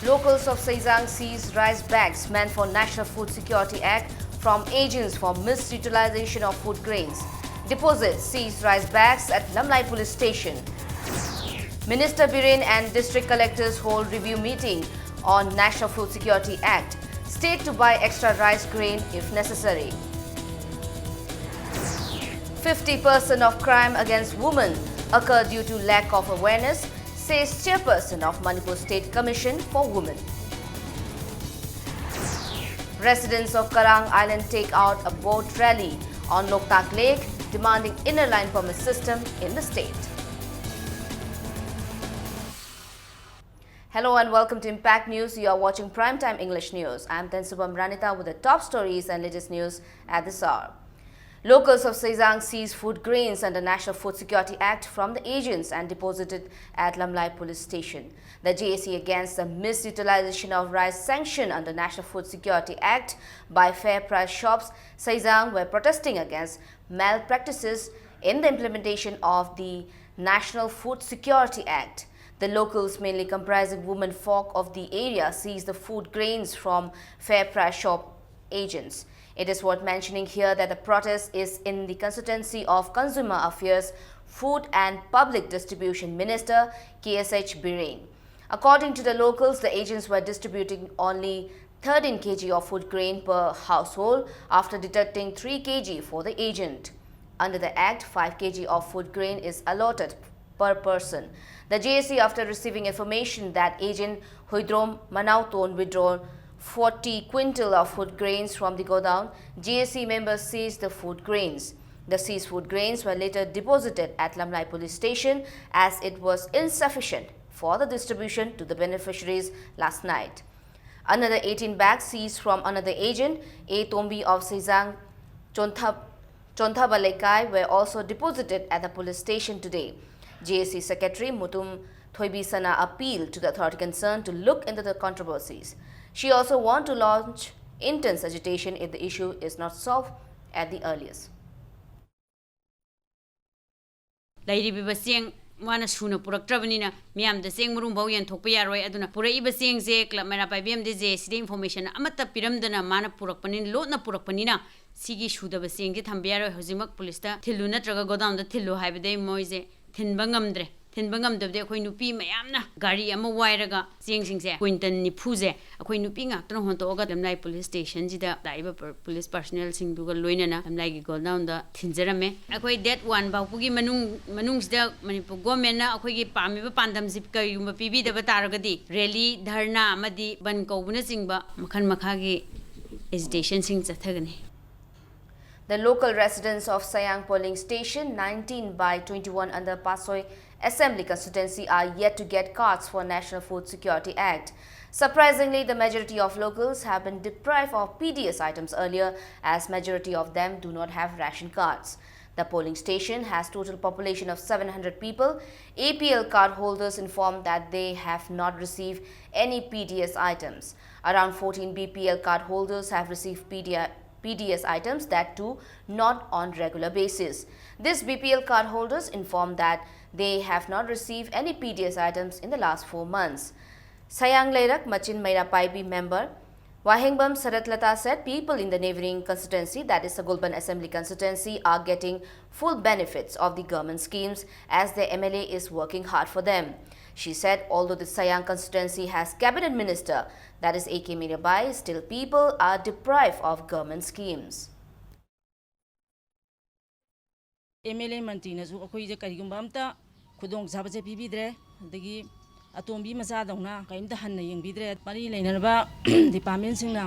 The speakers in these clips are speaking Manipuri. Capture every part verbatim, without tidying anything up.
Locals of Seizang seize rice bags meant for National Food Security Act from agents for misutilization of food grains. Deposit seized rice bags at Lamlai Police Station. Minister Biren and district collectors hold review meeting on National Food Security Act. State to buy extra rice grain if necessary. Fifty percent of crime against women occur due to lack of awareness, says chairperson of Manipur State Commission for Women. Residents of Karang Island take out a boat rally on Loktak Lake, demanding inner line permit system in the state. Hello and welcome to Impact News. You are watching Primetime English News. I'm Tensubam Ranita with the top stories and latest news at this hour. Locals of Seizang seized food grains under National Food Security Act from the agents and deposited at Lamlai Police Station. The J A C against the misutilization of rice sanction under National Food Security Act by Fair Price Shops Seizang were protesting against malpractices in the implementation of the National Food Security Act. The locals, mainly comprising women folk of the area, seized the food grains from Fair Price Shop agents. It is worth mentioning here that the protest is in the constituency of Consumer Affairs, Food and Public Distribution Minister K S H Biren. According to the locals, the agents were distributing only thirteen K G of food grain per household after deducting three K G for the agent. Under the Act, five K G of food grain is allotted per person. The J A C, after receiving information that agent Huidrom Manauton withdrawn forty quintal of food grains from the godown, J A C members seized the food grains. The seized food grains were later deposited at Lamlai Police Station as it was insufficient for the distribution to the beneficiaries last night. Another eighteen bags seized from another agent, A Tombi of Seizang Chontha, Chontha Balaikai, were also deposited at the police station today. J A C Secretary Mutum Thoibisana appealed to the authority concerned to look into the controversies. She also warned to launch intense agitation if the issue is not solved at the earliest. ꯂꯩꯔꯤꯕꯁꯤꯡ ꯃꯥꯅ ꯁꯨꯅ ꯄꯨꯔꯛꯇ꯭ꯔꯕꯅꯤꯅ ꯃꯤꯌꯥꯝꯗ ꯆꯦꯡ ꯃꯔꯨꯝꯐꯥꯎ ꯌꯦꯟꯊꯣꯛꯄ ꯌꯥꯔꯣꯏ꯫ ꯑꯗꯨꯅ ꯄꯨꯔꯛꯏꯕ ꯆꯦꯡꯁꯦ ꯀ꯭ꯂꯕ ꯃꯩꯔꯥ ꯄꯥꯏꯕꯤ ꯑꯃꯗꯤ ꯖꯦ ꯁꯤꯗ ꯏꯟꯐꯣꯔꯃꯦꯁꯟ ꯑꯃꯠꯇ ꯄꯤꯔꯝꯗꯅ ꯃꯥꯅ ꯄꯨꯔꯛꯄꯅꯤꯅ, ꯂꯣꯠꯅ ꯄꯨꯔꯛꯄꯅꯤꯅ ꯁꯤꯒꯤ ꯁꯨꯗꯕ ꯆꯦꯡꯁꯦ ꯊꯝꯕ ꯌꯥꯔꯣꯏ, ꯍꯧꯖꯤꯛꯃꯛ ꯄꯨꯂꯤꯁꯇ ꯊꯤꯜꯂꯨ ꯅꯠꯇ꯭ꯔꯒ ꯒꯣꯗꯥꯎꯟꯗ ꯊꯤꯜꯂꯨ ꯍꯥꯏꯕꯗꯩ ꯃꯣꯏꯁꯦ ꯊꯤꯟꯕ ꯉꯝꯗ꯭ꯔꯦ꯫ ꯊꯤꯟꯕ ꯉꯝꯗꯕꯗꯤ ꯑꯩꯈꯣꯏ ꯅꯨꯄꯤ ꯃꯌꯥꯝꯅ ꯒꯥꯔꯤ ꯑꯃ ꯋꯥꯏꯔꯒ ꯆꯦꯡꯁꯤꯡꯁꯦ ꯀ꯭ꯋꯤꯟꯇꯜ ꯅꯤꯐꯨꯁꯦ ꯑꯩꯈꯣꯏ ꯅꯨꯄꯤ ꯉꯥꯛꯇꯅ ꯍꯣꯟꯇꯣꯛꯑꯒ ꯂꯝꯂꯥꯏ ꯄꯨꯂꯤꯁ ꯁ꯭ꯇꯦꯁꯟꯁꯤꯗ ꯂꯥꯛꯏꯕ ꯄꯨ-, ꯄꯨꯂꯤꯁ ꯄꯥꯔꯁꯣꯅꯦꯜꯁꯤꯡꯗꯨꯒ ꯂꯣꯏꯅꯅ ꯂꯝꯂꯥꯏꯒꯤ ꯒꯣꯗꯥꯎꯟꯗ ꯊꯤꯟꯖꯔꯝꯃꯦ꯫ ꯑꯩꯈꯣꯏ ꯗꯦꯠ ꯋꯥꯟ ꯐꯥꯎꯕꯒꯤ ꯃꯅꯨꯡ, ꯃꯅꯨꯡꯁꯤꯗ ꯃꯅꯤꯄꯨꯔ ꯒꯣꯔꯃꯦꯟꯅ ꯑꯩꯈꯣꯏꯒꯤ ꯄꯥꯝꯃꯤꯕ ꯄꯥꯟꯗꯝꯁꯤ ꯀꯔꯤꯒꯨꯝꯕ ꯄꯤꯕꯤꯗꯕ ꯇꯥꯔꯒꯗꯤ ꯔꯦꯂꯤ, ꯙꯔꯅꯥ ꯑꯃꯗꯤ ꯕꯟ ꯀꯧꯕꯅꯆꯤꯡꯕ ꯃꯈꯜ ꯃꯈꯥꯒꯤ ꯑꯦꯖꯤꯇꯦꯁꯟꯁꯤꯡ ꯆꯠꯊꯒꯅꯤ꯫ The local residents of Sayang polling station nineteen by twenty-one under Pasoi Assembly constituency are yet to get cards for National Food Security Act. Surprisingly, the majority of locals have been deprived of P D S items earlier, as majority of them do not have ration cards. The polling station has total population of seven hundred people. A P L card holders informed that they have not received any P D S items. Around fourteen B P L card holders have received P D S P D S items, that too not on regular basis. These B P L card holders informed that they have not received any P D S items in the last four months. Sayang Leirak Machin Meira Paibi member Wahengbam Saratlata said people in the neighboring constituency, that is Sagolband Assembly constituency, are getting full benefits of the government schemes as the M L A is working hard for them. She said although the Sayang constituency has cabinet minister, that is A K Mirabai, still people are deprived of government schemes. M L A ꯃꯟꯇ꯭ꯔꯤꯅꯁꯨ ꯑꯩꯈꯣꯏꯁꯦ ꯀꯔꯤꯒꯨꯝꯕ ꯑꯝꯇ ꯈꯨꯗꯣꯡꯆꯥꯕꯁꯦ ꯄꯤꯕꯤꯗ꯭ꯔꯦ꯫ ꯑꯗꯒꯤ ꯑꯇꯣꯝꯕꯤ ꯃꯆꯥꯗꯧꯅ ꯀꯔꯤꯝꯇ ꯍꯟꯅ ꯌꯦꯡꯕꯤꯗ꯭ꯔꯦ꯫ ꯃꯔꯤ ꯂꯩꯅꯔꯕ ꯗꯤꯄꯥꯔꯠꯃꯦꯟꯁꯤꯡꯅ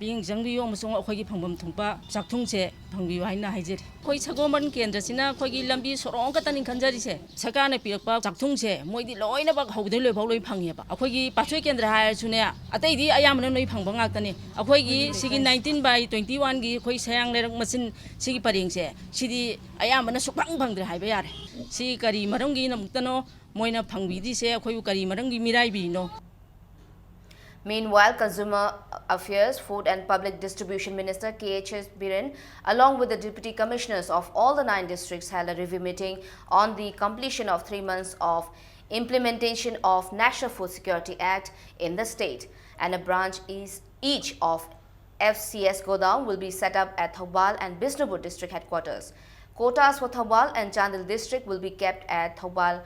ꯃꯤꯠꯌꯦꯡ ꯆꯪꯕꯤꯌꯨ ꯑꯃꯁꯨꯡ ꯑꯩꯈꯣꯏꯒꯤ ꯐꯪꯐꯝ ꯊꯣꯛꯄ ꯆꯥꯛꯊꯨꯡꯁꯦ ꯐꯪꯕꯤꯌꯨ ꯍꯥꯏꯅ ꯍꯥꯏꯖꯔꯤ꯫ ꯑꯩꯈꯣꯏ ꯁꯒꯣꯜꯕꯟ ꯀꯦꯟꯗ꯭ꯔꯁꯤꯅ ꯑꯩꯈꯣꯏꯒꯤ ꯂꯝꯕꯤ ꯁꯣꯔꯣꯛ ꯑꯃꯈꯛꯇꯅꯤ ꯈꯟꯖꯔꯤꯁꯦ꯫ ꯁꯔꯀꯥꯔꯅ ꯄꯤꯔꯛꯄ ꯆꯥꯛꯊꯨꯡꯁꯦ ꯃꯣꯏꯗꯤ ꯂꯣꯏꯅꯃꯛ ꯍꯧꯕꯗꯩ ꯂꯣꯏꯐꯥꯎ ꯂꯣꯏ ꯐꯪꯉꯦꯕ꯫ ꯑꯩꯈꯣꯏꯒꯤ ꯄꯥꯠꯁꯣꯏ ꯀꯦꯟꯗ꯭ꯔ ꯍꯥꯏꯔꯁꯨꯅꯦ, ꯑꯇꯩꯗꯤ ꯑꯌꯥꯝꯕꯅ ꯂꯣꯏ ꯐꯪꯕ ꯉꯥꯛꯇꯅꯤ꯫ ꯑꯩꯈꯣꯏꯒꯤ ꯁꯤꯒꯤ nineteen by twenty one ꯒꯤ ꯑꯩꯈꯣꯏ ꯁꯌꯥꯡ ꯂꯩꯔꯛ ꯃꯆꯤꯟ ꯁꯤꯒꯤ ꯄꯔꯦꯡꯁꯦ, ꯁꯤꯗꯤ ꯑꯌꯥꯝꯕꯅ ꯁꯨꯛꯐꯪ ꯐꯪꯗ꯭ꯔꯦ ꯍꯥꯏꯕ ꯌꯥꯔꯦ꯫ ꯁꯤ ꯀꯔꯤ ꯃꯔꯝꯒꯤꯗꯃꯛꯇꯅꯣ ꯃꯣꯏꯅ ꯐꯪꯕꯤꯗ꯭ꯔꯤꯁꯦ? ꯑꯩꯈꯣꯏꯕꯨ ꯀꯔꯤ ꯃꯔꯝꯒꯤ ꯃꯤꯔꯥꯏꯕꯤꯔꯤꯅꯣ? Meanwhile, Consumer Affairs, Food and Public Distribution Minister K H S Biren, along with the Deputy Commissioners of all the nine districts, held a review meeting on the completion of three months of implementation of National Food Security Act in the state, and a branch is each of F C S godown will be set up at Thoubal and Bishnupur district headquarters. Quotas for Thoubal and Chandel district will be kept at Thoubal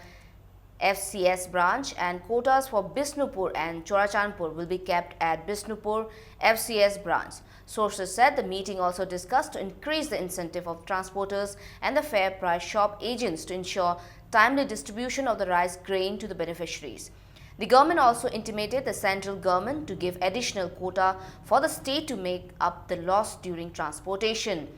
F C S branch, and quotas for Bishnupur and Churachandpur will be kept at Bishnupur F C S branch. Sources said the meeting also discussed to increase the incentive of transporters and the fair price shop agents to ensure timely distribution of the rice grain to the beneficiaries. The government also intimated the central government to give additional quota for the state to make up the loss during transportation.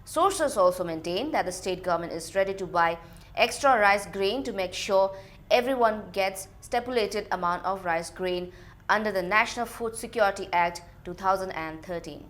Sources also maintain that the state government is ready to buy extra rice grain to make sure everyone gets stipulated amount of rice grain under the National Food Security Act two thousand thirteen.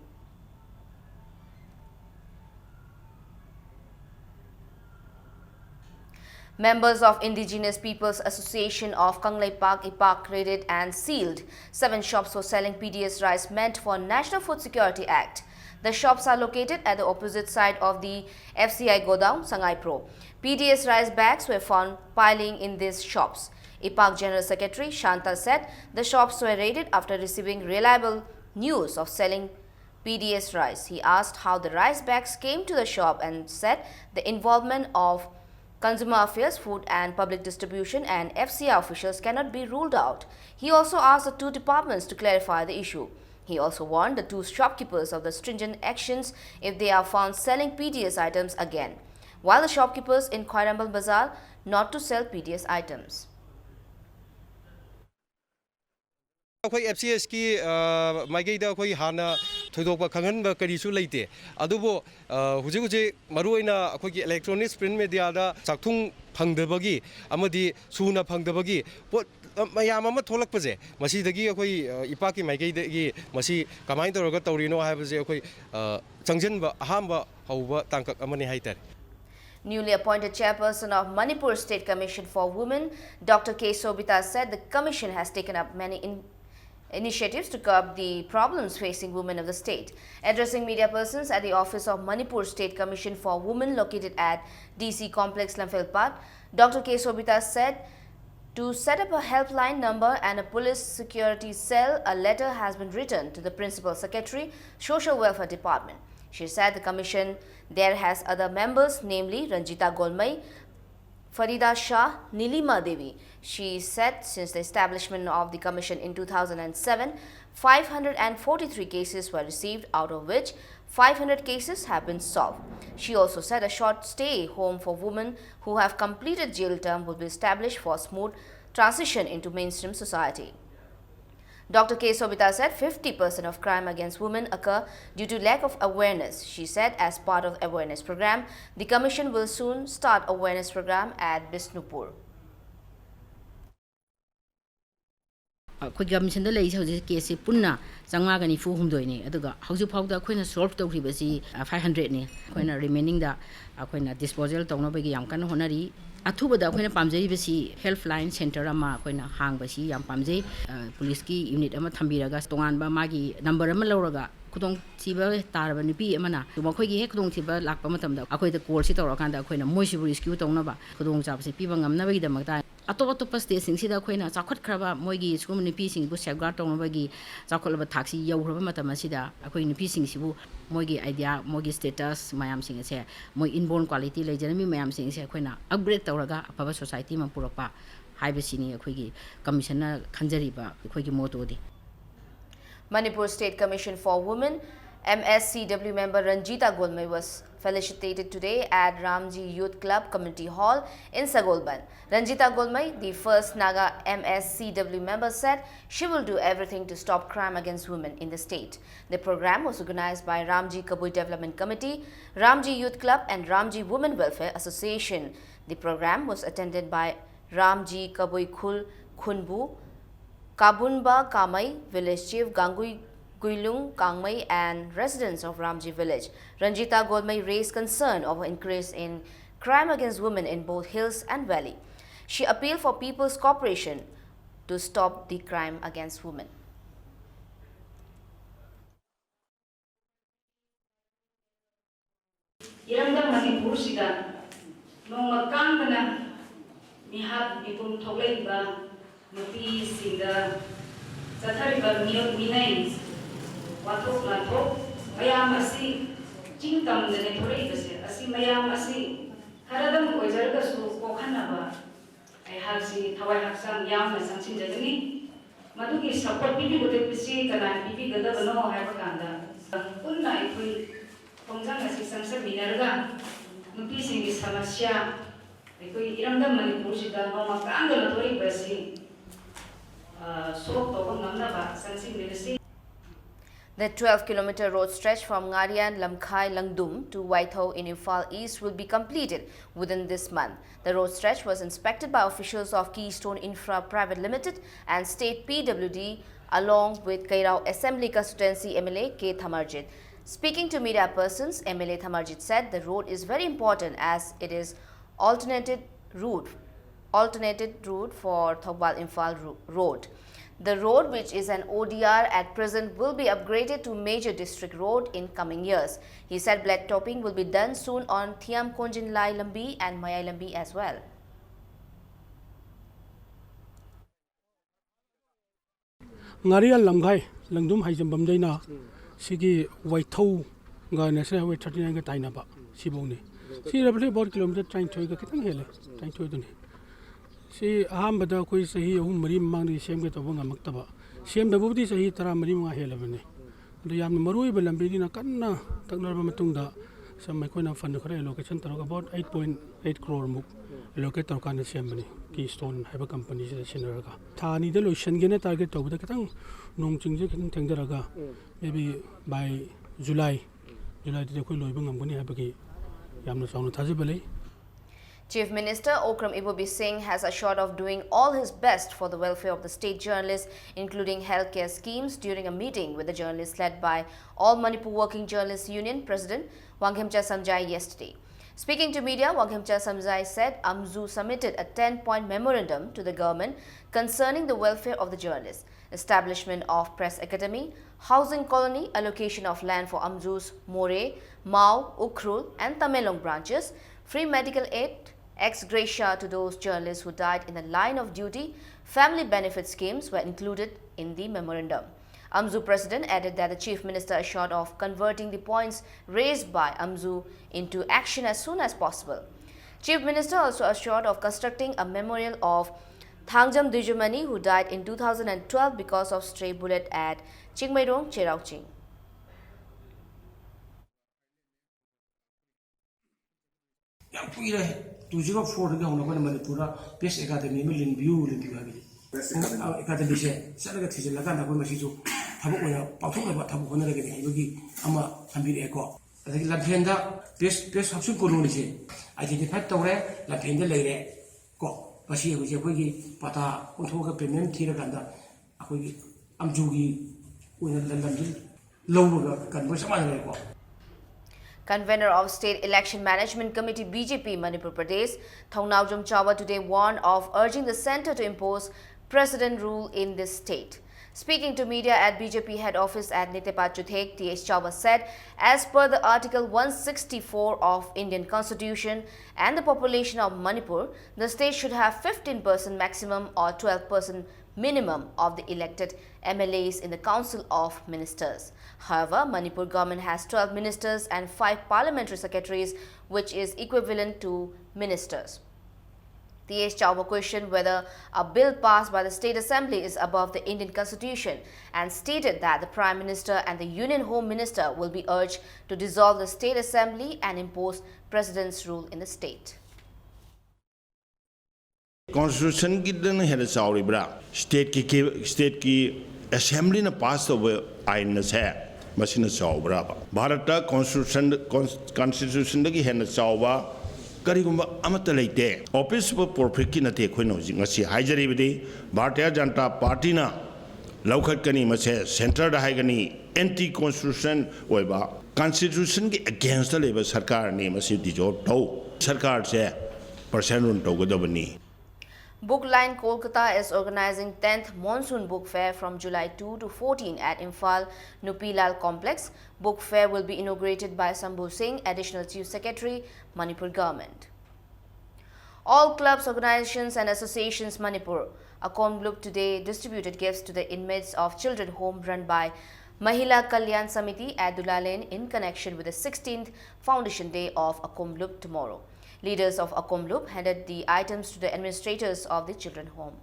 Members of Indigenous Peoples Association of Kangleipak, IPAK, raided and sealed seven shops for selling P D S rice meant for National Food Security Act. The shops are located at the opposite side of the F C I godown, Sangaipro. P D S rice bags were found piling in these shops. IPAK General Secretary Shanta said the shops were raided after receiving reliable news of selling P D S rice. He asked how the rice bags came to the shop and said the involvement of Consumer Affairs, Food and Public Distribution and F C I officials cannot be ruled out. He also asked the two departments to clarify the issue. He also warned the two shopkeepers of the stringent actions if they are found selling P D S items again, while the shopkeepers in Khwairambal Bazaar not to sell P D S items. ꯑꯩꯈꯣꯏ F C S ꯀꯤ ꯃꯥꯏꯀꯩꯗ ꯑꯩꯈꯣꯏ ꯍꯥꯟꯅ ꯊꯣꯏꯗꯣꯛꯄ ꯈꯪꯍꯟꯕ ꯀꯔꯤꯁꯨ ꯂꯩꯇꯦ꯫ ꯑꯗꯨꯕꯨ ꯍꯧꯖꯤꯛ ꯍꯧꯖꯤꯛ ꯃꯔꯨꯑꯣꯏꯅ ꯑꯩꯈꯣꯏꯒꯤ electronics, print media ꯗ ꯆꯥꯛꯊꯨꯡ ꯐꯪꯗꯕꯒꯤ ꯑꯃꯗꯤ ꯁꯨꯅ ꯐꯪꯗꯕꯒꯤ ꯄꯣꯠ ꯃꯌꯥꯝ ꯑꯃ ꯊꯣꯛꯂꯛꯄꯁꯦ, ꯃꯁꯤꯗꯒꯤ ꯑꯩꯈꯣꯏ ꯏꯄꯥꯛꯀꯤ ꯃꯥꯏꯀꯩꯗꯒꯤ ꯃꯁꯤ ꯀꯃꯥꯏꯅ ꯇꯧꯔꯒ ꯇꯧꯔꯤꯅꯣ ꯍꯥꯏꯕꯁꯦ ꯑꯩꯈꯣꯏ ꯆꯪꯁꯤꯟꯕ ꯑꯍꯥꯟꯕ ꯍꯧꯕ ꯇꯥꯡꯀꯛ ꯑꯃꯅꯤ ꯍꯥꯏꯇꯥꯔꯦ꯫ Newly appointed chairperson of Manipur State Commission for Women, Doctor K Sobita, said the commission has taken up many in- initiatives to curb the problems facing women of the state. Addressing media persons at the office of Manipur State Commission for Women located at D C Complex, Lamphel Pat, Doctor K Sobita said to set up a helpline number and a police security cell, a letter has been written to the Principal Secretary, Social Welfare Department. She said the commission there has other members, namely Ranjita Golmai, Farida Shah, Nilima Devi. She said since the establishment of the commission in two thousand seven, five hundred forty-three cases were received, out of which five hundred cases have been solved. She also said a short stay home for women who have completed jail term will be established for smooth transition into mainstream society. Doctor K Sobita said fifty percent of crime against women occur due to lack of awareness. She said as part of awareness program, the commission will soon start awareness program at Bishnupur. ꯑꯩꯈꯣꯏ ꯀꯃꯤꯁꯟꯗ ꯂꯩꯔꯤꯁꯦ ꯍꯧꯖꯤꯛ ꯀꯦꯁꯁꯦ ꯄꯨꯟꯅ ꯆꯥꯝꯃꯉꯥꯒ ꯅꯤꯐꯨ ꯍꯨꯝꯗꯣꯏꯅꯤ꯫ ꯑꯗꯨꯒ ꯍꯧꯖꯤꯛ ꯐꯥꯎꯗ ꯑꯩꯈꯣꯏꯅ ꯁꯣꯜꯕ ꯇꯧꯈ꯭ꯔꯤꯕꯁꯤ ꯐꯥꯏꯚ ꯍꯟꯗ꯭ꯔꯦꯗꯅꯤ꯫ ꯑꯩꯈꯣꯏꯅ ꯔꯤꯃꯦꯅꯤꯡꯗ ꯑꯩꯈꯣꯏꯅ ꯗꯤꯁꯄꯣꯖꯦꯜ ꯇꯧꯅꯕꯒꯤ ꯌꯥꯝ ꯀꯟꯅ ꯍꯣꯠꯅꯔꯤ꯫ ꯑꯊꯨꯕꯗ ꯑꯩꯈꯣꯏꯅ ꯄꯥꯝꯖꯔꯤꯕꯁꯤ ꯍꯦꯜꯞ ꯂꯥꯏꯟ ꯁꯦꯟꯇꯔ ꯑꯃ ꯑꯩꯈꯣꯏꯅ ꯍꯥꯡꯕꯁꯤ ꯌꯥꯝ ꯄꯥꯝꯖꯩ꯫ ꯄꯨꯂꯤꯁꯀꯤ ꯌꯨꯅꯤꯠ ꯑꯃ ꯊꯝꯕꯤꯔꯒ ꯇꯣꯉꯥꯟꯕ ꯃꯥꯒꯤ ꯅꯝꯕꯔ ꯑꯃ ꯂꯧꯔꯒ ꯈꯨꯗꯣꯡꯊꯤꯕ ꯇꯥꯔꯕ ꯅꯨꯄꯤ ꯑꯃꯅ ꯃꯈꯣꯏꯒꯤ ꯍꯦꯛ ꯈꯨꯗꯣꯡꯊꯤꯕ ꯂꯥꯛꯄ ꯃꯇꯝꯗ ꯑꯩꯈꯣꯏꯗ ꯀꯣꯜꯁꯤ ꯇꯧꯔꯀꯥꯟꯗ ꯑꯩꯈꯣꯏꯅ ꯃꯣꯏꯁꯤꯕꯨ ꯔꯦꯁꯀ꯭ꯌꯨ ꯇꯧꯅꯕ ꯈꯨꯗꯣꯡꯆꯥꯕꯁꯤ ꯄꯤꯕ ꯉꯝꯅꯕꯒꯤꯗꯃꯛꯇ ꯑꯇꯣꯞ ꯑꯇꯣꯞꯄ ꯁ꯭ꯇꯦꯠꯁꯤꯡꯁꯤꯗ ꯑꯩꯈꯣꯏꯅ ꯆꯥꯎꯈꯠꯈ꯭ꯔꯕ ꯃꯣꯏꯒꯤ ꯁꯤꯒꯨꯝꯕ ꯅꯨꯄꯤꯁꯤꯡꯕꯨ ꯁꯦꯐꯒꯥꯔꯗ ꯇꯧꯅꯕꯒꯤ ꯆꯥꯎꯈꯠꯂꯕ ꯊꯥꯛꯁꯤ ꯌꯧꯈ꯭ꯔꯕ ꯃꯇꯝ ꯑꯁꯤꯗ ꯑꯩꯈꯣꯏ ꯅꯨꯄꯤꯁꯤꯡꯁꯤꯕꯨ ꯃꯣꯏꯒꯤ ꯑꯥꯏꯗꯤꯌꯥ, ꯃꯣꯏꯒꯤ ꯁ꯭ꯇꯦꯇꯁ ꯃꯌꯥꯝꯁꯤꯡ ꯑꯁꯦ, ꯃꯣꯏ ꯏꯟꯕꯣꯔꯟ ꯀ꯭ꯋꯥꯂꯤꯇꯤ ꯂꯩꯖꯔꯝꯃꯤ ꯃꯌꯥꯝꯁꯤꯡ ꯑꯁꯦ ꯑꯩꯈꯣꯏꯅ ꯑꯞꯒ꯭ꯔꯦꯗ ꯇꯧꯔꯒ ꯑꯐꯕ ꯁꯣꯁꯥꯏꯇꯤ ꯑꯃ ꯄꯨꯔꯛꯄ ꯍꯥꯏꯕꯁꯤꯅꯤ ꯑꯩꯈꯣꯏꯒꯤ ꯀꯃꯤꯁꯟꯅ ꯈꯟꯖꯔꯤꯕ ꯑꯩꯈꯣꯏꯒꯤ ꯃꯣꯇꯣꯗꯤ꯫ Manipur State Commission for Women, M S C W member Ranjita Golmai was felicitated today at Ramji Youth Club Community Hall in Sagolband. Ranjita Golmai, the first Naga M S C W member, said she will do everything to stop crime against women in the state. The program was organized by Ramji Kabui Development Committee, Ramji Youth Club and Ramji Women Welfare Association. The program was attended by Ramji Kabui Khul Khunbu, Kabunba Kamai, Village Chief Gangui Guilung Kangmai and residents of Ramji Village. Ranjita Golmai raised concern over increase in crime against women in both hills and valley. She appealed for people's cooperation to stop the crime against women. ꯅꯣꯡꯃ ꯀꯥꯡꯕꯅ ꯃꯤꯍꯥꯠ ꯃꯤꯄꯨꯝ ꯊꯣꯛꯂꯛꯏꯕ ꯅꯨꯄꯤꯁꯤꯡꯗ ꯆꯠꯊꯔꯤꯕ ꯃꯤꯑꯣꯠ ꯃꯤꯅꯩ, ꯋꯥꯊꯣꯛ ꯂꯥꯟꯊꯣꯛ ꯃꯌꯥꯝ ꯑꯁꯤ, ꯆꯤꯡ ꯇꯝꯗ ꯂꯩꯊꯣꯔꯛꯏꯕꯁꯦ ꯑꯁꯤ ꯃꯌꯥꯝ ꯑꯁꯤ ꯈꯔꯗꯪ ꯑꯣꯏꯖꯔꯒꯁꯨ ꯀꯣꯛꯍꯟꯅꯕ ꯑꯩꯍꯥꯛꯁꯤ ꯊꯋꯥꯏ ꯍꯛꯆꯥꯡ ꯌꯥꯎꯅ ꯆꯪꯁꯤꯟꯖꯒꯅꯤ꯫ ꯃꯗꯨꯒꯤ ꯁꯄꯣꯔꯠ ꯄꯤꯕꯤꯒꯗꯕꯁꯤ ꯀꯅꯥꯅ ꯄꯤꯕꯤꯒꯗꯕꯅꯣ ꯍꯥꯏꯕ ꯀꯥꯟꯗ, ꯄꯨꯟꯅ ꯑꯩꯈꯣꯏ ꯈꯣꯡꯖꯪ ꯑꯁꯤ ꯆꯪꯁꯤꯟꯃꯤꯟꯅꯔꯒ ꯅꯨꯄꯤꯁꯤꯡꯒꯤ ꯁꯃꯁ꯭ꯌꯥ, ꯑꯩꯈꯣꯏ ꯏꯔꯝꯗꯝ ꯃꯅꯤꯄꯨꯔꯁꯤꯗ ꯅꯣꯡꯃ ꯀꯥꯡꯗꯅ ꯊꯣꯛꯏꯕ ꯑꯁꯤ, ꯑ, ꯁꯣꯜꯕ ꯇꯧꯕ ꯉꯝꯅꯕ ꯆꯪꯁꯤꯟꯃꯤꯟꯅꯁꯤ꯫ The twelve kilometer road stretch from Ngarian Lamkhai Langdum to Waithau in Imphal East will be completed within this month. The road stretch was inspected by officials of Keystone Infra Private Limited and State P W D, along with Keirao Assembly Constituency M L A K Thamarjit. Speaking to media persons, M L A Thamarjit said the road is very important as it is alternated route, alternated route for Thoubal Imphal ro-, road. The road, which is an O D R at present, will be upgraded to major district road in coming years. He said blacktopping will be done soon on Thiam Konjin Lai Lambi and Mayai Lambi as well. ꯉꯥꯔꯤꯌꯥꯟ ꯂꯝꯈꯥꯏ, ꯂꯪꯗꯨꯝ ꯍꯥꯏꯖꯟꯐꯝꯗꯩꯅ ꯁꯤꯒꯤ ꯋꯥꯏꯊꯧꯒ National Highway thirty nine ꯒ ꯇꯥꯏꯅꯕ ꯁꯤꯐꯧꯅꯤ꯫ ꯁꯤ roughly about kilometer ꯇꯔꯥꯅꯤꯊꯣꯏꯒ ꯈꯤꯇꯪ ꯍꯦꯜꯂꯦ, ꯇꯔꯥꯅꯤꯊꯣꯏꯗꯨꯅꯤ꯫ ꯁꯤ ꯑꯍꯥꯟꯕꯗ ꯑꯩꯈꯣꯏ ꯆꯍꯤ ꯑꯍꯨꯝ ꯃꯔꯤ ꯃꯃꯥꯡꯗꯒꯤ ꯁꯦꯝꯒꯦ ꯇꯧꯕ ꯉꯝꯃꯛꯇꯕ, ꯁꯦꯝꯗꯕꯕꯨꯗꯤ ꯆꯍꯤ ꯇꯔꯥ ꯃꯔꯤ ꯃꯉꯥ ꯍꯦꯜꯂꯕꯅꯤ꯫ ꯑꯗꯣ ꯌꯥꯝꯅ ꯃꯔꯨ ꯑꯣꯏꯕ ꯂꯝꯕꯤꯅꯤꯅ ꯀꯟꯅ ꯇꯛꯅꯔꯕ ꯃꯇꯨꯡꯗ ꯁꯨꯝ ꯑꯩꯈꯣꯏꯅ fund ꯈꯔ allocation ꯇꯧꯔꯒ about eight point eight crore ꯃꯨꯛ allocate ꯇꯧꯔꯀꯥꯟꯗ ꯁꯦꯝꯕꯅꯤ, Keystone ꯍꯥꯏꯕ company ꯁꯤꯗ ꯁꯤꯟꯅꯔꯒ꯫ ꯊꯥ ꯑꯅꯤꯗ ꯂꯣꯏꯁꯤꯟꯒꯦꯅ target ꯇꯧꯕꯗ ꯈꯤꯇꯪ ꯅꯣꯡ ꯆꯤꯡꯁꯦ ꯈꯤꯇꯪ ꯊꯦꯡꯊꯔꯒ maybe by July, July ꯗꯗꯤ ꯑꯩꯈꯣꯏ ꯂꯣꯏꯕ ꯉꯝꯒꯅꯤ ꯍꯥꯏꯕꯒꯤ ꯌꯥꯝꯅ ꯆꯥꯎꯅ ꯊꯥꯖꯕ ꯂꯩ꯫ Chief Minister Okram Ibobi Singh has assured of doing all his best for the welfare of the state journalists, including healthcare schemes, during a meeting with the journalists led by All Manipur Working Journalists Union President Wankhemcha Samjai yesterday. Speaking to media, Wankhemcha Samjai said AMJU submitted a ten-point memorandum to the government concerning the welfare of the journalists, establishment of press academy, housing colony, allocation of land for AMJU's Moreh, Mao, Ukhrul and Tamenglong branches, Free medical aid, ex gratia to those journalists who died in the line of duty, family benefit schemes were included in the memorandum. AMWJU president added that the Chief Minister assured of converting the points raised by AMWJU into action as soon as possible. Chief Minister also assured of constructing a memorial of Thangjam Duijumani, who died in two thousand twelve because of stray bullet at Chingmeirong Cheiraoching. ꯌꯥꯝ ꯀꯨꯏꯔꯦ꯫ Two zero four ꯗꯒꯤ ꯍꯧꯅ ꯑꯩꯈꯣꯏꯅ ꯃꯅꯤꯄꯨꯔꯗ ꯄ꯭ꯔꯦꯁ ꯑꯦꯀꯥꯗꯃꯤ ꯑꯃ ꯂꯤꯡꯕꯤꯌꯨ, ꯂꯤꯡꯕꯤꯌꯨ ꯍꯥꯏꯕꯗꯤ꯫ ꯑꯦꯀꯥꯗꯃꯤꯁꯦ ꯆꯠꯂꯒ ꯊꯤꯖꯤꯜꯂꯀꯥꯟꯗ ꯑꯩꯈꯣꯏ ꯃꯁꯤꯁꯨ ꯊꯕꯛ ꯑꯣꯏꯅ ꯄꯥꯡꯊꯣꯛꯅꯕ ꯊꯕꯛ ꯍꯣꯠꯅꯔꯒꯅꯤ ꯍꯥꯏꯕꯒꯤ ꯑꯃ ꯊꯝꯕꯤꯔꯛꯑꯦꯀꯣ꯫ ꯑꯗꯒꯤ ꯂꯝꯐꯦꯟꯗ ꯄ꯭ꯔꯦꯁ, ꯄ꯭ꯔꯦꯁ ꯍꯥꯎꯁꯤꯡ ꯀꯣꯂꯣꯅꯤꯁꯦ identify ꯇꯧꯔꯦ, ꯂꯝꯐꯦꯟꯗ ꯂꯩꯔꯦ ꯀꯣ꯫ ꯃꯁꯤ ꯍꯧꯖꯤꯛ ꯑꯩꯈꯣꯏꯒꯤ ꯄꯇꯥ ꯑꯣꯟꯊꯣꯛꯑꯒ payment ꯊꯤꯔꯀꯥꯟꯗ ꯑꯩꯈꯣꯏꯒꯤ ꯑꯝꯖꯨꯒꯤ ꯑꯣꯏꯅ ꯂꯝ-, ꯂꯝꯁꯤ ꯂꯧꯔꯒ ꯀꯟꯕꯒ ꯆꯞ ꯃꯥꯟꯅꯔꯦꯀꯣ꯫ Convener of State Election Management Committee, B J P, Manipur Pradesh, Thongnaojam Chawba today warned of urging the centre to impose precedent rule in this state. Speaking to media at B J P head office at Nitepa Chuthek, T H Chawba said, as per the Article one sixty-four of Indian Constitution and the population of Manipur, the state should have fifteen percent maximum or twelve percent minimum of the elected M L As in the Council of Ministers. However, Manipur government has twelve ministers and five parliamentary secretaries, which is equivalent to ministers. T H Chawba questioned whether a bill passed by the State Assembly is above the Indian Constitution and stated that the Prime Minister and the Union Home Minister will be urged to dissolve the State Assembly and impose President's rule in the state. Constitutionꯒꯤꯗꯅ ꯍꯦꯟꯅ ꯆꯥꯎꯔꯤꯕ꯭ꯔꯥ? Stateꯀꯤ, stateꯀꯤ Assemblyꯅ pass ꯇꯧꯕ ꯑꯥꯏꯟ ꯑꯁꯦ ꯃꯁꯤꯅ ꯆꯥꯎꯕ꯭ꯔꯥꯕ? ꯚꯥꯔꯠꯇ Constitution, Constitutionꯗꯒꯤ ꯍꯦꯟꯅ ꯆꯥꯎꯕ ꯀꯔꯤꯒꯨꯝꯕ ꯑꯃꯠꯇ ꯂꯩꯇꯦ꯫ Office of Profitꯀꯤ ꯅꯠꯇꯦ ꯑꯩꯈꯣꯏꯅ ꯍꯧꯖꯤꯛ ꯉꯁꯤ ꯍꯥꯏꯖꯔꯤꯕꯗꯤ, ꯚꯥꯔꯇꯤꯌ ꯖꯅꯇꯥ ꯄꯥꯔꯇꯤꯅ ꯂꯧꯈꯠꯀꯅꯤ, ꯃꯁꯦ centreꯗ ꯍꯥꯏꯒꯅꯤ, anti constitution ꯑꯣꯏꯕ, Constitutionꯒꯤ againstꯇ ꯂꯩꯕ ꯁꯔꯀꯥꯔꯅꯤ, ꯃꯁꯤ dissolve ꯇꯧ꯫ ꯁꯔꯀꯥꯔꯁꯦ President rule ꯇꯧꯒꯗꯕꯅꯤ꯫ Bookline Kolkata is organizing tenth Monsoon Book Fair from July two to fourteen at Imphal Nupilal Complex. Book Fair will be inaugurated by Sambhu Singh, Additional Chief Secretary, Manipur Government. All clubs, organizations and associations Manipur. Akomlup today distributed gifts to the inmates of children home run by Mahila Kalyan Samiti at Dulalen in connection with the sixteenth Foundation Day of Akomlup tomorrow. Leaders of Akomlup handed the items to the administrators of the children home.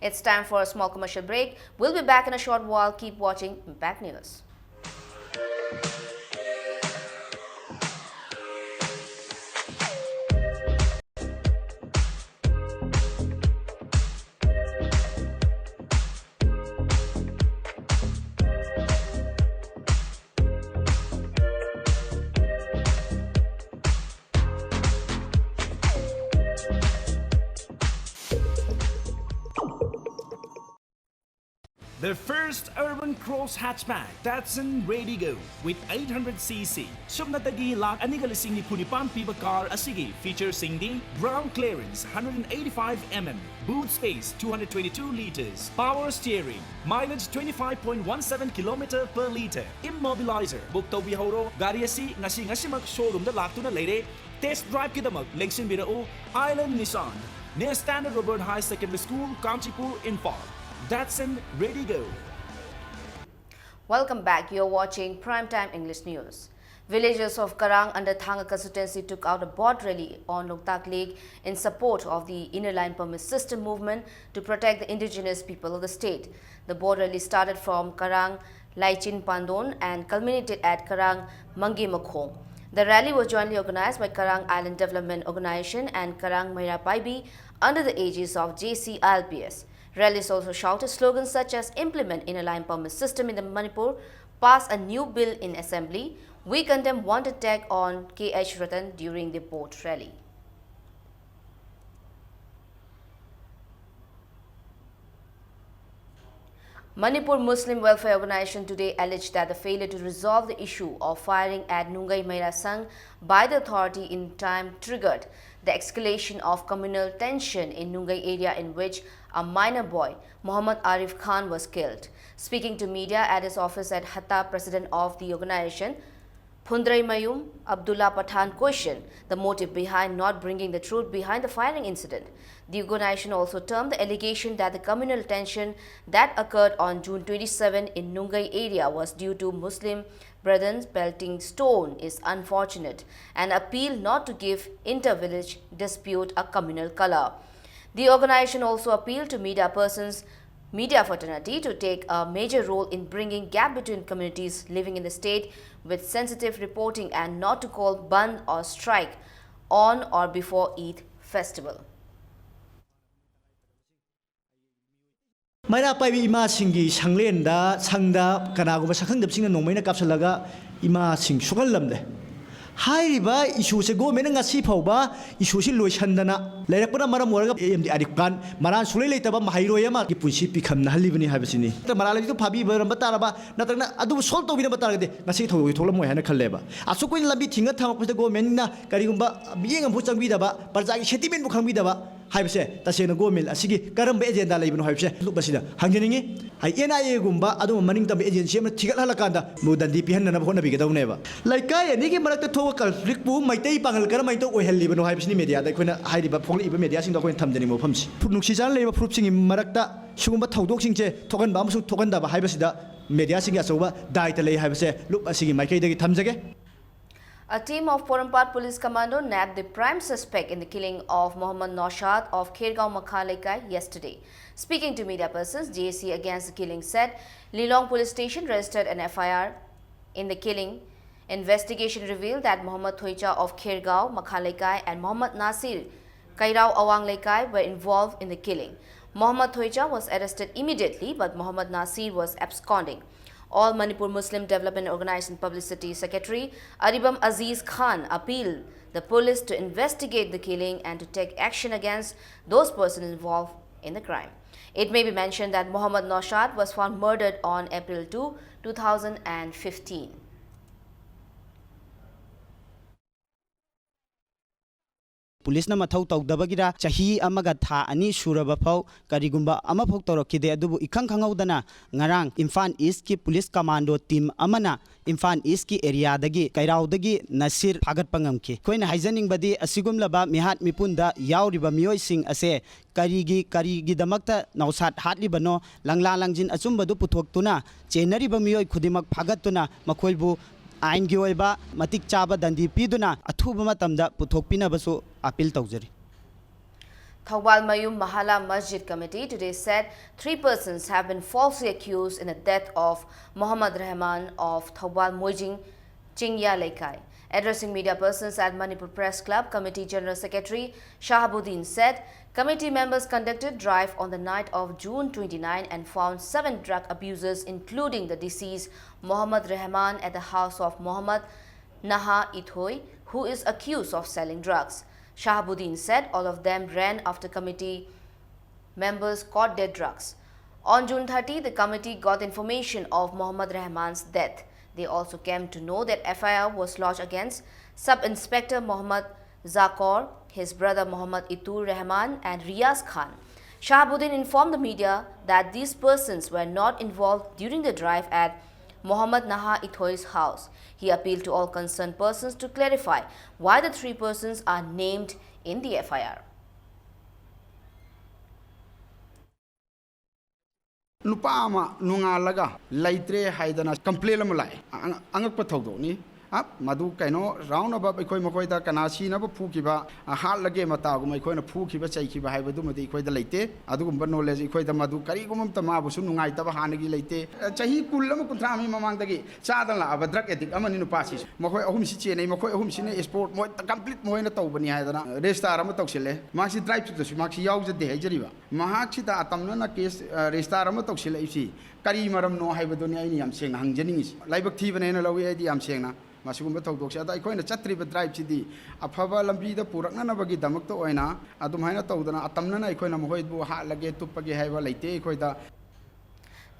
It's time for a small commercial break. We'll be back in a short while. Keep watching Impact News. The first urban cross hatchback, Datsun Raydigo, with eight hundred C C. ꯁꯨꯞꯅꯇꯒꯤ ꯂꯥꯈ ꯑꯅꯤꯒ ꯂꯤꯁꯤꯡ ꯅꯤꯐꯨ ꯅꯤꯄꯥꯟ ꯄꯤꯕ car ꯑꯁꯤꯒꯤ featureꯁꯤꯡꯗꯤ: ground clearance hundred and eighty-five mm, boot space two hundred twenty-two liters, power steering, mileage twenty-five point one seven kilometer per liter, immobilizer꯫ Book ꯇꯧꯕꯤꯍꯧꯔꯣ꯫ ꯒꯥꯔꯤ ꯑꯁꯤ ꯉꯁꯤ ꯉꯁꯤꯃꯛ showroomꯗ ꯂꯥꯛꯇꯨꯅ ꯂꯩꯔꯦ꯫ Test driveꯀꯤꯗꯃꯛ ꯂꯦꯡꯁꯤꯟꯕꯤꯔꯛꯎ Island Nissan, near Standard Roberts High Secondary School, Kanchipur, Imphal. Datsun Raydigo. Welcome back. You're watching Prime Time English News. Villagers of Karang under Thanga constituency took out a boat rally on Loktak Lake in support of the Inner Line Permit System movement to protect the indigenous people of the state. The boat rally started from Karang Laichin Pandon and culminated at Karang Mangi Makhong. The rally was jointly organized by Karang Island Development Organization and Karang Meira Paibi under the aegis of J C I L P S. Rallies also shouted slogans such as "Implement Inner Line Permit System in the Manipur," "Pass a new bill in assembly," "We condemn want attack on K H Ratan" during the boat rally. Manipur Muslim Welfare Organization today alleged that the failure to resolve the issue of firing at Nungai Meira Sangh by the authority in time triggered the escalation of communal tension in Nungai area, in which a minor boy, Muhammad Arif Khan, was killed. Speaking to media at his office at Hatta, president of the organization, Phundreimayum Abdullah Pathan questioned the motive behind not bringing the truth behind the firing incident. The organization also termed the allegation that the communal tension that occurred on June twenty-seven in Nungai area was due to Muslim brethren pelting stone is unfortunate and appeal not to give inter-village dispute a communal color. The organization also appealed to media persons, media fraternity to take a major role in bringing gap between communities living in the state with sensitive reporting and not to call bandh or strike on or before Eid festival. ꯃꯩꯔꯥ ꯄꯥꯏꯕꯤ ꯏꯃꯥꯁꯤꯡꯒꯤ ꯁꯪꯂꯦꯟꯗ, ꯁꯪꯗ ꯀꯅꯥꯒꯨꯝꯕ ꯁꯛꯈꯪꯗꯕꯁꯤꯡꯅ ꯅꯣꯡꯃꯩꯅ ꯀꯥꯞꯁꯤꯜꯂꯒ ꯏꯃꯥꯁꯤꯡ ꯁꯣꯛꯍꯜꯂꯝꯂꯦ꯫ ꯍꯥꯏꯔꯤꯕ ꯏꯁꯨꯁꯦ ꯒꯣꯔꯃꯦꯟꯅ ꯉꯁꯤ ꯐꯥꯎꯕ ꯏꯁꯨꯁꯤ ꯂꯣꯏꯁꯟꯗꯅ ꯂꯩꯔꯛꯄꯅ ꯃꯔꯝ ꯑꯣꯏꯔꯒ ꯑꯦꯝ ꯗꯤ ꯑꯥꯔꯤꯐ ꯈꯥꯟ ꯃꯔꯥꯜ ꯁꯨꯡꯂꯩ ꯂꯩꯇꯕ ꯃꯍꯩꯔꯣꯏ ꯑꯃꯒꯤ ꯄꯨꯟꯁꯤ ꯄꯤꯈꯝꯅꯍꯜꯂꯤꯕꯅꯤ ꯍꯥꯏꯕꯁꯤꯅꯤ꯫ ꯃꯔꯥꯜ ꯑꯗꯨ ꯐꯥꯕꯤꯔꯝꯕ ꯇꯥꯔꯕ ꯅꯠꯇ꯭ꯔꯒꯅ ꯑꯗꯨꯕꯨ ꯁꯣꯜꯕ ꯇꯧꯕꯤꯔꯝꯕ ꯇꯥꯔꯒꯗꯤ ꯉꯁꯤ ꯊꯧꯗꯣꯛꯇꯤ ꯊꯣꯛꯂꯝꯃꯣꯏ ꯍꯥꯏꯅ ꯈꯜꯂꯦꯕ꯫ ꯑꯁꯨꯛ ꯀꯨꯏꯅ ꯂꯝꯕꯤ ꯊꯤꯡꯉ ꯊꯝꯃꯛꯄꯁꯤꯗ ꯒꯣꯔꯃꯦꯟꯅ ꯀꯔꯤꯒꯨꯝꯕ ꯃꯤꯠꯌꯦꯡ ꯑꯃꯐꯥꯎ ꯆꯪꯕꯤꯗꯕ, ꯄ꯭ꯔꯖꯥꯒꯤ ꯁꯦꯟꯇꯤꯃꯦꯟꯕꯨ ꯈꯪꯕꯤꯗꯕ ꯍꯥꯏꯕꯁꯦ ꯇꯁꯦꯡꯅ ꯒꯣꯔꯃꯦꯟ ꯑꯁꯤꯒꯤ ꯀꯔꯝꯕ ꯑꯦꯖꯦꯟꯗꯥ ꯂꯩꯕꯅꯣ ꯍꯥꯏꯕꯁꯦ ꯂꯨꯞ ꯑꯁꯤꯗ ꯍꯪꯖꯅꯤꯡꯉꯤ꯫ ꯑꯩ ꯑꯦꯟ ꯑꯥꯏ ꯑꯦꯒꯨꯝꯕ ꯑꯗꯨꯝꯕ ꯃꯅꯤꯡ ꯇꯝꯕ ꯑꯦꯖꯦꯟꯁꯤ ꯑꯃꯅ ꯊꯤꯒꯠꯍꯜꯂꯀꯥꯟꯗ ꯃꯗꯨ ꯗꯟꯗꯤ ꯄꯤꯍꯟꯅꯅꯕ ꯍꯣꯠꯅꯕꯤꯒꯗꯧꯅꯦꯕ꯫ ꯂꯩꯀꯥꯏ ꯑꯅꯤꯒꯤ ꯃꯔꯛꯇ ꯊꯣꯛꯄ ꯀꯟꯐ꯭ꯂꯤꯛꯄꯨ ꯃꯩꯇꯩ ꯄꯥꯉꯜ ꯀꯔꯝꯍꯥꯏꯅ ꯇꯧ ꯑꯣꯏꯍꯜꯂꯤꯕꯅꯣ ꯍꯥꯏꯕꯁꯤꯅꯤ ꯃꯦꯗꯤꯌꯥꯗ ꯑꯩꯈꯣꯏꯅ ꯍꯥꯏꯔꯤꯕ ꯐꯣꯡꯂꯛꯏꯕ ꯃꯦꯗꯤꯌꯥꯁꯤꯡꯗ ꯑꯩꯈꯣꯏꯅ ꯊꯝꯖꯅꯤꯡꯕ ꯋꯥꯐꯝꯁꯤ꯫ ꯐꯨ-, ꯅꯨꯡꯁꯤ ꯆꯥꯟꯅ ꯂꯩꯔꯤꯕ ꯐꯨꯔꯨꯞꯁꯤꯡꯒꯤ ꯃꯔꯛꯇ ꯁꯤꯒꯨꯝꯕ ꯊꯧꯗꯣꯛꯁꯤꯡꯁꯦ ꯊꯣꯛꯍꯟꯕ ꯑꯃꯁꯨꯡ ꯊꯣꯛꯍꯟꯗꯕ ꯍꯥꯏꯕꯁꯤꯗ ꯃꯦꯗꯤꯌꯥꯁꯤꯡꯒꯤ ꯑꯆꯧꯕ ꯗꯥꯏꯇ ꯂꯩ ꯍꯥꯏꯕꯁꯦ ꯂꯨꯞ ꯑꯁꯤꯒꯤ ꯃꯥꯏꯀꯩꯗꯒꯤ ꯊꯝꯖꯒꯦ꯫ A team of Porompat Police Commando nabbed the prime suspect in the killing of Mohammad Naushad of Khergaon Makha Leikai yesterday. Speaking to media persons, J A C against the killing said Lilong Police Station registered an F I R in the killing. Investigation revealed that Mohammad Thoicha of Khergaon Makha Leikai and Mohammad Nasir Kairao Awang Leikai were involved in the killing. Mohammad Thoicha was arrested immediately, but Mohammad Nasir was absconding. All Manipur Muslim Development Organization Publicity Secretary Aribam Aziz Khan appealed the police to investigate the killing and to take action against those persons involved in the crime. It may be mentioned that Mohammad Naushad was found murdered on April two, two thousand fifteen. ꯄꯨꯂꯤꯁꯅ ꯃꯊꯧ ꯇꯧꯗꯕꯒꯤꯔ ꯆꯍꯤ ꯑꯃꯒ ꯊꯥ ꯑꯅꯤ ꯁꯨꯔꯕ ꯐꯥꯎ ꯀꯔꯤꯒꯨꯝꯕ ꯑꯃꯐꯥꯎ ꯇꯧꯔꯛꯈꯤꯗꯦ꯫ ꯑꯗꯨꯕꯨ ꯏꯈꯪ ꯈꯪꯍꯧꯗꯅ ꯉꯔꯥꯡ ꯏꯝꯐꯥꯜ ꯏꯁꯀꯤ ꯄꯨꯂꯤꯁ ꯀꯃꯥꯟꯗꯣ ꯇꯤꯝ ꯑꯃꯅ ꯏꯝꯐꯥꯜ ꯏꯁꯀꯤ ꯑꯦꯔꯤꯌꯥꯗꯒꯤ ꯀꯩꯔꯥꯎꯗꯒꯤ ꯅꯁꯤꯔ ꯐꯥꯒꯠꯄ ꯉꯝꯈꯤ꯫ ꯑꯩꯈꯣꯏꯅ ꯍꯥꯏꯖꯅꯤꯡꯕꯗꯤ ꯑꯁꯤꯒꯨꯝꯂꯕ ꯃꯤꯍꯥꯠ ꯃꯤꯄꯨꯟꯗ ꯌꯥꯎꯔꯤꯕ ꯃꯤꯑꯣꯏꯁꯤꯡ ꯑꯁꯦ ꯀꯔꯤꯒꯤ ꯀꯔꯤꯒꯤꯗꯃꯛꯇ ꯅꯥꯎꯁꯥꯠ ꯍꯥꯠꯂꯤꯕꯅꯣ? ꯂꯪꯂꯥ ꯂꯪꯖꯤꯟ ꯑꯆꯨꯝꯕꯗꯨ ꯄꯨꯊꯣꯛꯇꯨꯅ ꯆꯦꯟꯅꯔꯤꯕ ꯃꯤꯑꯣꯏ ꯈꯨꯗꯤꯡꯃꯛ ꯐꯥꯒꯠꯇꯨꯅ ꯃꯈꯣꯏꯕꯨ ꯑꯥꯏꯟꯒꯤ ꯑꯣꯏꯕ ꯃꯇꯤꯛ ꯆꯥꯕ ꯗꯟꯗꯤ ꯄꯤꯗꯨꯅ ꯑꯊꯨꯕ ꯃꯇꯝꯗ ꯄꯨꯊꯣꯛꯄꯤꯅꯕꯁꯨ ꯑꯥꯄꯤꯜ ꯇꯧꯖꯔꯤ꯫ Thoubal Mayum Mahalla Masjid Committee today said three persons have been falsely accused in the death of Mohammad Rahman of Thoubal Moijing Chingya Leikai. Addressing media persons at Manipur Press Club, Committee General Secretary Shahabuddin said committee members conducted drive on the night of June twenty-nine and found seven drug abusers, including the deceased Mohammad Rahman, at the house of Mohammad Naha Ithoi, who is accused of selling drugs. Shahabuddin said all of them ran after committee members caught their drugs. On June thirty, the committee got information of Mohammad Rahman's death. They also came to know that F I R was lodged against Sub Inspector Mohammad Zakor, his brother Mohammad Itur Rahman, and Riaz Khan. Shahabuddin informed the media that these persons were not involved during the drive at Mohammad Naha Ithoi's house. He appealed to all concerned persons to clarify why the three persons are named in the F I R. ꯅꯨꯄꯥ ꯑꯃ ꯅꯣꯡꯉꯥꯜꯂꯒ ꯂꯩꯇ꯭ꯔꯦ ꯍꯥꯏꯗꯅ ꯀꯝꯄ꯭ꯂꯦꯟ ꯑꯃ ꯂꯥꯛꯑꯦ꯫ ꯑꯉꯛꯄ ꯊꯧꯗꯣꯛꯅꯤ꯫ ꯃꯗꯨ ꯀꯩꯅꯣ ꯔꯥꯎꯟ ꯑꯕꯞ ꯑꯩꯈꯣꯏ ꯃꯈꯣꯏꯗ ꯀꯅꯥ ꯁꯤꯅꯕ ꯐꯨꯈꯤꯕ, ꯍꯥꯠꯂꯒꯦ ꯃꯇꯥꯒꯨꯝ ꯑꯩꯈꯣꯏꯅ ꯐꯨꯈꯤꯕ ꯆꯩꯈꯤꯕ ꯍꯥꯏꯕꯗꯨꯃꯗꯤ ꯑꯩꯈꯣꯏꯗ ꯂꯩꯇꯦ꯫ ꯑꯗꯨꯒꯨꯝꯕ ꯅꯣꯂꯦꯖ ꯑꯩꯈꯣꯏꯗ ꯃꯗꯨ ꯀꯔꯤꯒꯨꯝꯕ ꯑꯃꯇ ꯃꯥꯕꯨꯁꯨ ꯅꯨꯡꯉꯥꯏꯇꯕ ꯍꯥꯟꯅꯒꯤ ꯂꯩꯇꯦ꯫ ꯆꯍꯤ ꯀꯨꯟ ꯑꯃ ꯀꯨꯟꯊ꯭ꯔꯥ ꯑꯃꯒꯤ ꯃꯃꯥꯡꯗꯒꯤ ꯆꯥꯗꯅ ꯂꯥꯛꯑꯕ ꯗ꯭ꯔꯒ ꯑꯦꯗꯤꯛ ꯑꯃꯅꯤ ꯅꯨꯄꯥꯁꯤꯁꯨ꯫ ꯃꯈꯣꯏ ꯑꯍꯨꯝꯁꯤ ꯆꯦꯟꯅꯩ, ꯃꯈꯣꯏ ꯑꯍꯨꯝꯁꯤꯅ ꯑꯦꯁꯄꯣꯔꯠ ꯃꯣꯏ ꯀꯝꯄ꯭ꯂꯤꯠ ꯃꯣꯏꯅ ꯇꯧꯕꯅꯤ ꯍꯥꯏꯗꯅ ꯔꯦꯖꯤꯁꯇꯥꯔ ꯑꯃ ꯇꯧꯁꯤꯜꯂꯦ꯫ ꯃꯍꯥꯛꯁꯤ ꯗ꯭ꯔꯥꯏꯚꯇꯨꯗꯁꯨ ꯃꯍꯥꯛꯁꯤ ꯌꯥꯎꯖꯗꯦ ꯍꯥꯏꯖꯔꯤꯕ꯫ ꯃꯍꯥꯛꯁꯤꯗ ꯑꯇꯝꯅꯅ ꯀꯦꯁ ꯔꯦꯖꯤꯁꯇꯥꯔ ꯑꯃ ꯇꯧꯁꯤꯜꯂꯛꯏꯁꯤ ꯀꯔꯤ ꯃꯔꯝꯅꯣ ꯍꯥꯏꯕꯗꯨꯅꯤ ꯑꯩꯅ ꯌꯥꯝ ꯁꯦꯡꯅ ꯍꯪꯖꯅꯤꯡꯉꯤꯁꯤ꯫ ꯂꯥꯏꯕꯛ ꯊꯤꯕꯅꯦꯅ ꯂꯧꯏ ꯑꯩꯗꯤ ꯌꯥꯝ ꯁꯦꯡꯅ ꯃꯁꯤꯒꯨꯝꯕ ꯊꯧꯗꯣꯛꯁꯦ꯫ ꯑꯗꯣ ꯑꯩꯈꯣꯏꯅ ꯆꯠꯇ꯭ꯔꯤꯕ ꯗ꯭ꯔꯥꯏꯕꯁꯤꯗꯤ ꯑꯐꯕ ꯂꯝꯕꯤꯗ ꯄꯨꯔꯛꯅꯅꯕꯒꯤꯗꯃꯛꯇ ꯑꯣꯏꯅ ꯑꯗꯨꯃꯥꯏꯅ ꯇꯧꯗꯅ ꯑꯇꯝꯅꯅ ꯑꯩꯈꯣꯏꯅ ꯃꯈꯣꯏꯕꯨ ꯍꯥꯠꯂꯒꯦ, ꯇꯨꯞꯄꯒꯦ ꯍꯥꯏꯕ ꯂꯩꯇꯦ ꯑꯩꯈꯣꯏꯗ꯫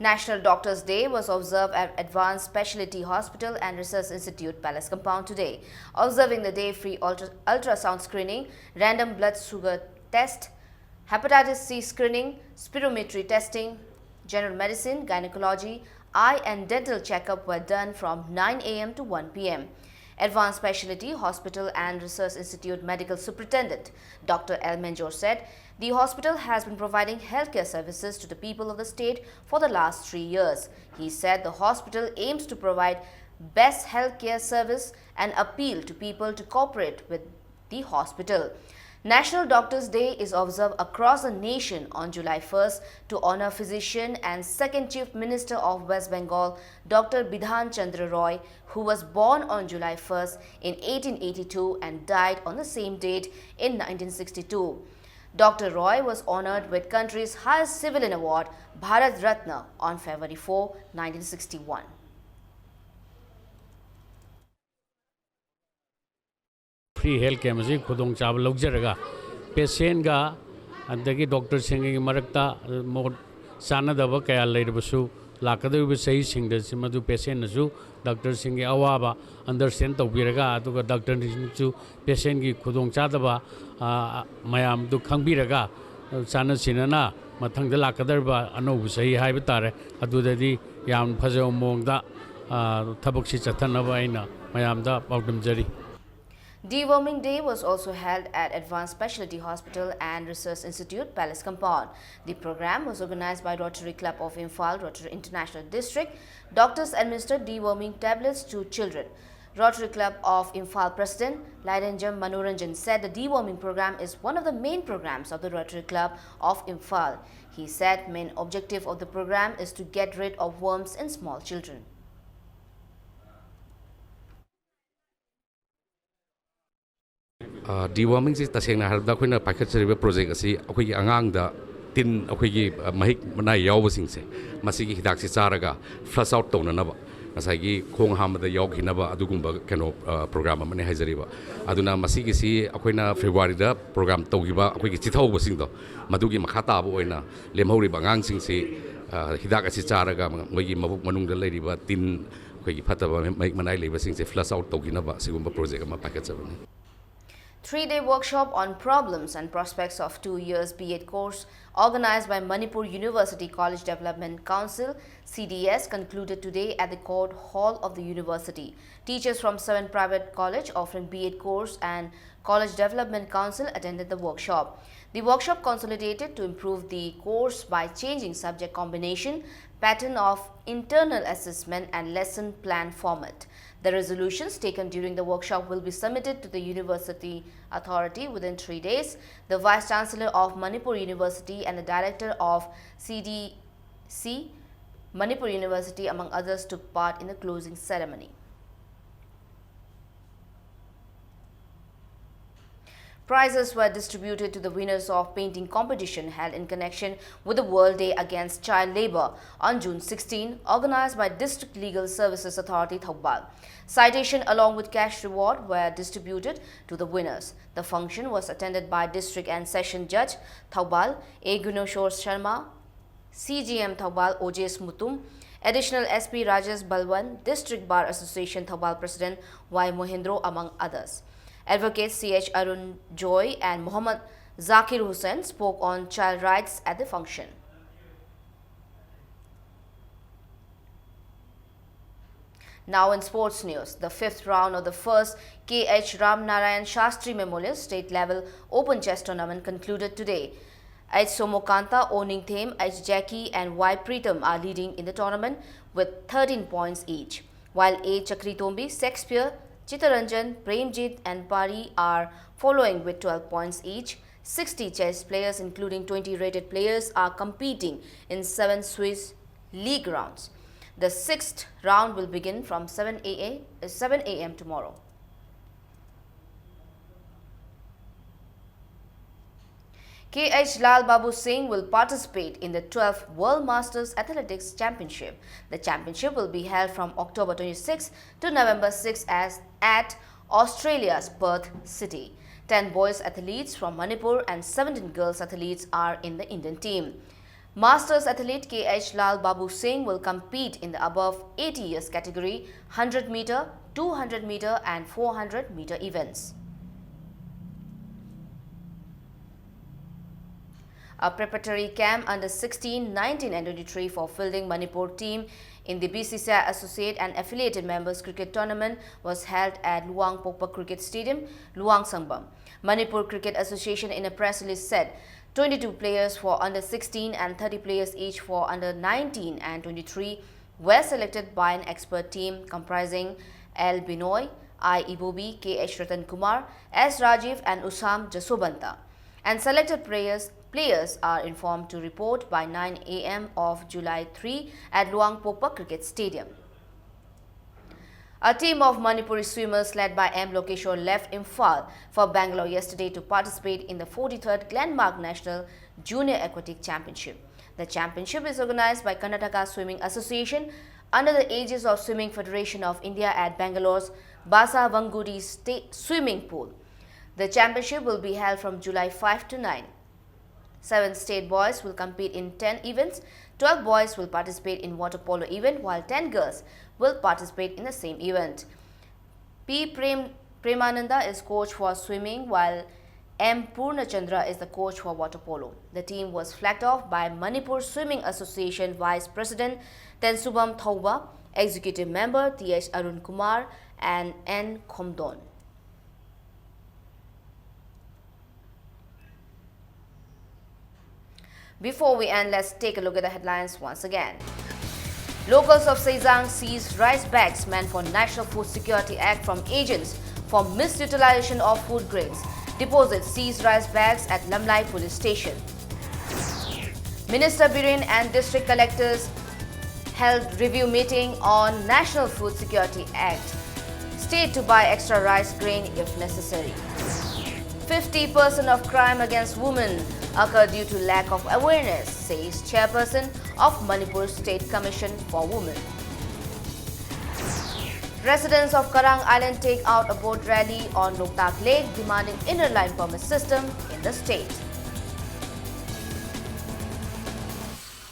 National Doctors' Day was observed at Advanced Specialty Hospital and Research Institute Palace compound today. Observing the day, free ultra- ultrasound screening, random blood sugar test, hepatitis C screening, spirometry testing, general medicine, gynecology, eye and dental checkup were done from nine a m to one p m. Advanced Specialty Hospital and Research Institute Medical Superintendent Doctor L Manjor said the hospital has been providing healthcare services to the people of the state for the last three years. He said the hospital aims to provide best healthcare service and appeal to people to cooperate with the hospital. National Doctors' Day is observed across the nation on July first to honor physician and second Chief Minister of West Bengal, Doctor Bidhan Chandra Roy, who was born on July first in eighteen eighty-two and died on the same date in nineteen sixty-two. Doctor Roy was honored with country's highest civilian award, Bharat Ratna, on February four, nineteen sixty-one. Free health camp ꯑꯁꯤ ꯈꯨꯗꯣꯡꯆꯥꯕ ꯂꯧꯖꯔꯒ, ꯄꯦꯁꯦꯟꯒ ꯑꯗꯒꯤ ꯗꯣꯛꯇꯔꯁꯤꯡꯒꯤ ꯃꯔꯛꯇ ꯃꯣꯠ ꯆꯥꯟꯅꯗꯕ ꯀꯌꯥ ꯂꯩꯔꯕꯁꯨ, ꯂꯥꯛꯀꯗꯧꯔꯤꯕ ꯆꯍꯤꯁꯤꯡꯗ ꯃꯗꯨ ꯄꯦꯁꯦꯟꯅꯁꯨ ꯗꯣꯛꯇꯔꯁꯤꯡꯒꯤ ꯑꯋꯥꯕ ꯑꯟꯗꯔꯁ꯭ꯇꯦꯟ ꯇꯧꯕꯤꯔꯒ, ꯑꯗꯨꯒ ꯗꯣꯛꯇꯔꯁꯤꯡꯁꯨ ꯄꯦꯁꯦꯟꯒꯤ ꯈꯨꯗꯣꯡꯆꯥꯗꯕ, ꯑ, ꯃꯌꯥꯝꯗꯨ ꯈꯪꯕꯤꯔꯒ, ꯆꯥꯟꯅ ꯁꯤꯟꯅꯅ ꯃꯊꯪꯗ ꯂꯥꯛꯀꯗꯧꯔꯤꯕ ꯑꯅꯧꯕ ꯆꯍꯤ ꯍꯥꯏꯕ ꯇꯥꯔꯦ, ꯑꯗꯨꯗꯗꯤ ꯌꯥꯝ ꯐꯖꯕ ꯃꯑꯣꯡꯗ, ꯑ, ꯊꯕꯛꯁꯤ ꯆꯠꯊꯅꯕ ꯑꯩꯅ ꯃꯌꯥꯝꯗ ꯄꯥꯎꯗꯝꯖꯔꯤ꯫ Deworming Day was also held at Advanced Specialty Hospital and Research Institute, Palace Compound. The program was organized by Rotary Club of Imphal, Rotary International District. Doctors administered deworming tablets to children. Rotary Club of Imphal President Lairenjam Manoranjan said the deworming program is one of the main programs of the Rotary Club of Imphal. He said main objective of the program is to get rid of worms in small children. ꯗꯤꯋꯣꯔꯃꯤꯡꯁꯤ ꯇꯁꯦꯡꯅ ꯍꯥꯏꯔꯕꯗ ꯑꯩꯈꯣꯏꯅ ꯄꯥꯏꯈꯠꯆꯔꯤꯕ ꯄ꯭ꯔꯣꯖꯦꯛ ꯑꯁꯤ ꯑꯩꯈꯣꯏꯒꯤ ꯑꯉꯥꯡꯗ ꯇꯤꯟ ꯑꯩꯈꯣꯏꯒꯤ ꯃꯍꯤꯛ ꯃꯅꯥꯏ ꯌꯥꯎꯕꯁꯤꯡꯁꯦ ꯃꯁꯤꯒꯤ ꯍꯤꯗꯥꯛꯁꯤ ꯆꯥꯔꯒ flush out ꯇꯧꯅꯅꯕ, ꯉꯁꯥꯏꯒꯤ ꯈꯣꯡ ꯍꯥꯝꯕꯗ ꯌꯥꯎꯈꯤꯅꯕ ꯑꯗꯨꯒꯨꯝꯕ ꯀꯩꯅꯣ program ꯑꯃꯅꯤ ꯍꯥꯏꯖꯔꯤꯕ꯫ ꯑꯗꯨꯅ ꯃꯁꯤꯒꯤꯁꯤ ꯑꯩꯈꯣꯏꯅ Februaryꯗ program ꯇꯧꯈꯤꯕ ꯑꯩꯈꯣꯏꯒꯤ ꯆꯤꯊꯍꯧꯕꯁꯤꯡꯗꯣ, ꯃꯗꯨꯒꯤ ꯃꯈꯥ ꯇꯥꯕ ꯑꯣꯏꯅ ꯂꯦꯝꯍꯧꯔꯤꯕ ꯑꯉꯥꯡꯁꯤꯡꯁꯤ ꯍꯤꯗꯥꯛ ꯑꯁꯤ ꯆꯥꯔꯒ ꯃꯣꯏꯒꯤ ꯃꯕꯨꯛ ꯃꯅꯨꯡꯗ ꯂꯩꯔꯤꯕ ꯇꯤꯟ, ꯑꯩꯈꯣꯏꯒꯤ ꯐꯠꯇꯕ ꯃꯍꯤꯛ ꯃꯅꯥꯏ ꯂꯩꯕꯁꯤꯡꯁꯦ flush out ꯇꯧꯈꯤꯅꯕ ꯑꯁꯤꯒꯨꯝꯕ project ꯑꯃ ꯄꯥꯏꯈꯠꯆꯕꯅꯤ꯫ Three-day workshop on problems and prospects of two years B.Ed course organized by Manipur University College Development Council, C D S, concluded today at the Court Hall of the university. Teachers from seven private college offering B.Ed course and College Development Council attended the workshop. The workshop consolidated to improve the course by changing subject combination, pattern of internal assessment and lesson plan format. The resolutions taken during the workshop will be submitted to the university authority within three days. The Vice Chancellor of Manipur University and the Director of C D C Manipur University, among others, took part in the closing ceremony. Prizes were distributed to the winners of painting competition held in connection with the World Day Against Child Labour on June sixteen, organized by District Legal Services Authority, Thoubal. Citation along with cash reward were distributed to the winners. The function was attended by District and Session Judge, Thoubal, A Gunoshor Sharma, C G M Thoubal, Ojes Mutum, Additional S P Rajesh Balwan, District Bar Association Thoubal President Y Mohindro, among others. Advocate C H Arun Joy and Mohammad Zakir Hussain spoke on child rights at the function. Now in sports news, the fifth round of the first K H Ram Narayan Shastri Memorial State Level Open Chess Tournament concluded today. H Somokanta, O Ningthem, H Jackie and Y Pritam are leading in the tournament with thirteen points each, while A Chakritombi, Shakespeare, Chitaranjan, Premjit and Pari are following with twelve points each. Sixty chess players, including twenty rated players, are competing in seven Swiss league rounds. The sixth round will begin from seven a.m. tomorrow. K H Lal Babu Singh will participate in the twelfth World Masters Athletics Championship. The championship will be held from October twenty-sixth to November sixth as, at Australia's Perth City. Ten boys athletes from Manipur and seventeen girls athletes are in the Indian team. Masters athlete K H Lal Babu Singh will compete in the above eighty years category, hundred meter, two hundred meter and four hundred meter events. A preparatory camp under sixteen, nineteen and twenty-three for fielding Manipur team in the B C C I associate and affiliated members cricket tournament was held at Luang Pokpa Cricket Stadium, Luang Sangbam. Manipur Cricket Association in a press release said twenty-two players for under sixteen and thirty players each for under nineteen and twenty-three were selected by an expert team comprising L Binoy, I Ibobi, K H Ratan Kumar, S Rajiv and Usam Jasobanta. And selected players, players are informed to report by nine a m of July three at Luang Pokpa Cricket Stadium. A team of Manipuri swimmers led by M Lokeshwar left Imphal for Bangalore yesterday to participate in the forty-third Glenmark National Junior Aquatic Championship. The championship is organized by Karnataka Swimming Association under the aegis of Swimming Federation of India at Bangalore's Basa Vangudi State Swimming Pool. The championship will be held from July five to nine. Seven state boys will compete in ten events, twelve boys will participate in water polo event, while ten girls will participate in the same event. P Prem, Premananda is coach for swimming, while M Purnachandra is the coach for water polo. The team was flagged off by Manipur Swimming Association Vice President Tensubam Thouba, Executive Member Th Arun Kumar, and N Khomdon. Before we end, let's take a look at the headlines once again. Locals of Seizang seize rice bags meant for National Food Security Act from agents for misutilization of food grains. Deposit seized rice bags at Lamlai Police Station. Minister Biren and district collectors held review meeting on National Food Security Act. State to buy extra rice grain if necessary. Fifty percent of crime against women occur due to lack of awareness, says chairperson of Manipur State Commission for Women. Residents of Karang Island take out a boat rally on Loktak Lake, demanding inner line permit system in the state.